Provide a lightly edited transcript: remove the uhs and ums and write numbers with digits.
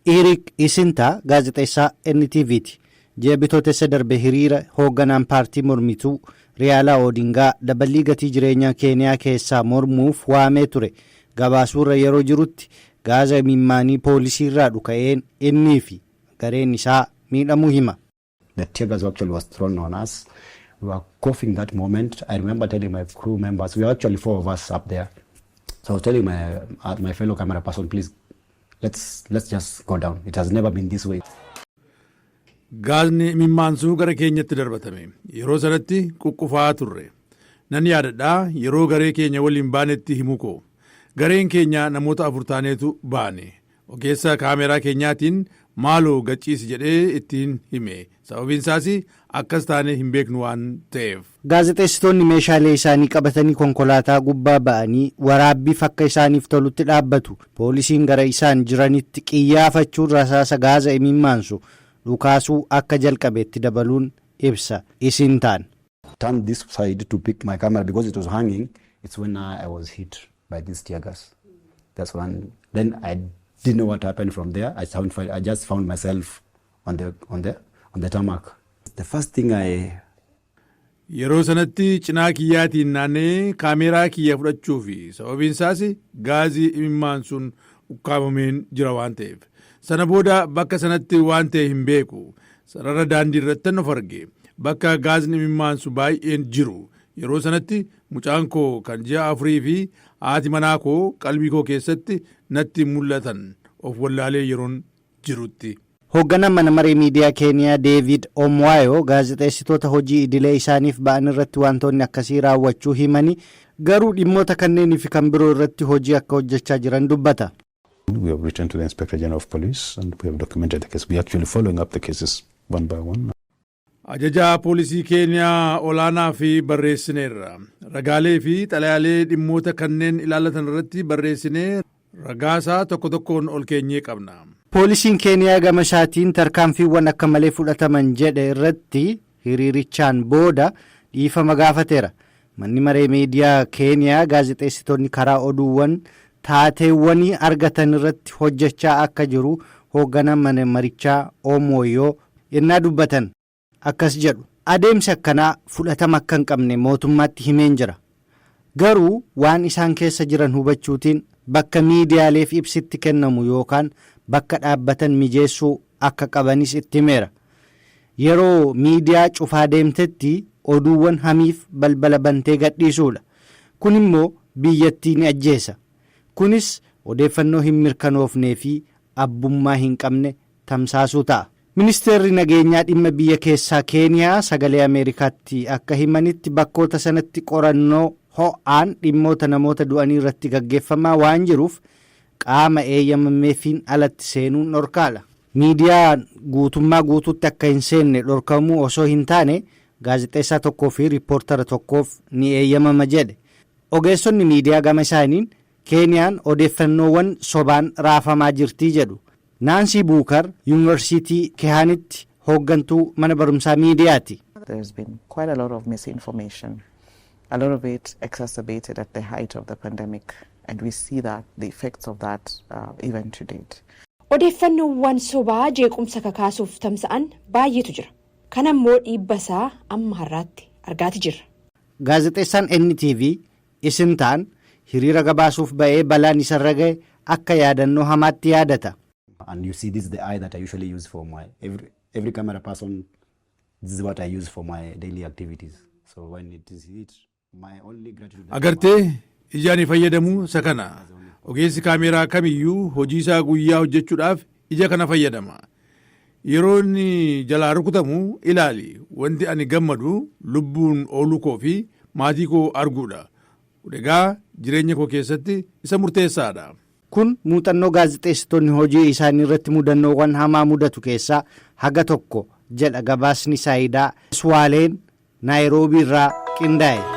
Eric Isintaa gaazexeessaa NTVti. Ji'a Bitootessa darbe hiriira hoogganaan paartii mormituu Riyaalaa Oodingaa daballii gatii jireenyaa Keeniyaa keessaa mormuuf waamee ture gabaasuurra yeroo jirutti gaaza imimmaanii poolisiirraa dhuka'een innii fi gareen isaa miidhamuu hima. The tear gas actually was thrown on us. We were coughing that moment. I remember telling my crew members, we were actually four of us up there. So I was telling my fellow camera person, "Please, let's just go down. It has never been this way." Gaazni imimmaansuu gara keenyatti darbatame. Yeroo sanatti quqqufaa turre. Nan yaadadhaa yeroo garee keenya waliin baanetti himu koo. Gareen keenya namoota afur taaneetu baane. Ogeessa kaameraa keenyaatiin maaloo gachiisi jedhee ittiin hime. Sababiin isaas akkas taane hin beeknu waan ta'eef. Gaazexeessitoonni meeshaalee isaanii qabatanii konkolaataa gubbaa ba'anii waraabbiif akka isaaniif tolutti dhaabbatu. Poolisiin gara isaan jiranitti qiyyaafachuun rasaasa gaaza imimmaansu dhukaasuu akka jalqabeetti dabaluun ibsa isin taan. Turned this side to pick my camera because it was hanging. It's when I was hit by this tear gas. That's when. Then I didn't know what happened from there. I just found myself on the tarmac. The first thing I Yeroo sanatti cinaa kiyyaatiin naanna'ee kaameraa kiyya fudhachuu fi sababiin isaas gaazii imimmaan sun ukkaamameen jira waan ta'eef. Sana booda bakka sanatti waan ta'e hin beeku. Sarara daandii irratti of arge. Bakka gaazni imimmaansu baay'een jiru. Yeroo sanatti mucaan koo kan ji'a 4 fi haati manaa koo qalbii koo keessatti natti mul'atan of wallaalee yeroon jirutti. Hoogganaan mana maree miidiyaa Keeniyaa Deevid Omwaayoo gaazexeessitoota hojii idilee isaaniif ba'an irratti wantoonni akkasii raawwachuu himanii, garuu dhimmoota kanneenii fi kan biroo irratti hojii akka hojjechaa jiran dubbata. We have written to the Inspector General of Police and we have documented the case. We are actually following up the cases one by one. Ajajaa poolisii Keeniyaa olaanaa fi barreessineerra. Ragaalee fi xalayaalee dhimmoota kanneen ilaallatan irratti barreessinee ragaasaa tokko tokkoon ol keenyee qabna. Poolisiin Keeniyaa gama isaatiin tarkaanfiiwwan akka malee fudhataman jedhe irratti hiriirichaan booda dhiifama gaafateera. Manni maree miidiyaa Keeniyaa gaazexeessitoonni karaa oduuwwan taateewwanii argatan irratti hojjechaa akka jiru hoogganaan mana marichaa Omooyyoo yennaa dubbatan akkas jedhu. Adeemsi akkanaa fudhatama akka hin qabne mootummaatti himeen jira. Garuu waan isaan keessa jiran hubachuutiin bakka miidiyaaleef ibsitti kennamu yookaan bakka dhaabbatan mijeessuu akka qabanis itti himeera. Yeroo miidiyaa cufaa deemtetti oduuwwan hamiif balbala bantee gadhiisuudha. Kun immoo biyyattii ni ajjeesa. Kunis odeeffannoo hin mirkanoofnee fi abbummaa hin qabne tamsaasuu ta'a. Ministeerri nageenyaa dhimma biyya keessaa Keeniyaa Sagalee Ameerikaatti akka himanitti, bakkoota sanatti qorannoo ho'aan dhimmoota namoota du'anii irratti gaggeeffamaa waan jiruuf qaama eeyyamameefiin alatti seenuun dhorkaadha. Miidiyaan guutummaa guutuutti akka hin seenne dhorkamuu osoo hin taane, gaazexeessaa tokkoo fi riippoortara tokkoof ni eeyyamama jedhe. Ogeessonni miidiyaa gama isaaniin Keeniyaan odeeffannoowwan sobaan raafamaa jirtii jedhu. Naansii Buukar Yuunivarsiitii Kehaanitti hooggantuu mana barumsaa miidiyaati. There's been quite a lot of misinformation, a lot of it exacerbated at the height of the pandemic, and we see that the effects of that even to date. Odeeffannoowwan sobaa jeequmsa kakaasuuf tamsa'an baay'eetu jira. Kana immoo dhiibba isaa amma har'aatti argaati jirra. Gaazexeessaan NTV isin ta'an hiriira gabaasuuf ba'ee balaan isarra ga'e akka yaadannoo hamaatti yaadata. And you see, this is the eye that I usually use for my every camera person. This is what I use for my daily activities. So when it is hit, my only gratitude. Agartee, ija ani fayyadamu isa kana. Ogeessi kaameraa kamiyyuu hojii isaa guyyaa hojjechuudhaaf ija kana fayyadama. Yeroo inni jalaa rukutamu ilaali, wanti ani gammadu lubbuun ooluu koo fi maatii koo arguudha. Egaa jireenya koo keessatti isa murteessaadha. Kun muuxannoo gaazexeessitoonni hojii isaanii irratti mudannoowwan hamaa mudatu keessaa haga tokko jedha gabaasni Saayidaa Suwaaleen Naayiroobii irraa qindaa'e.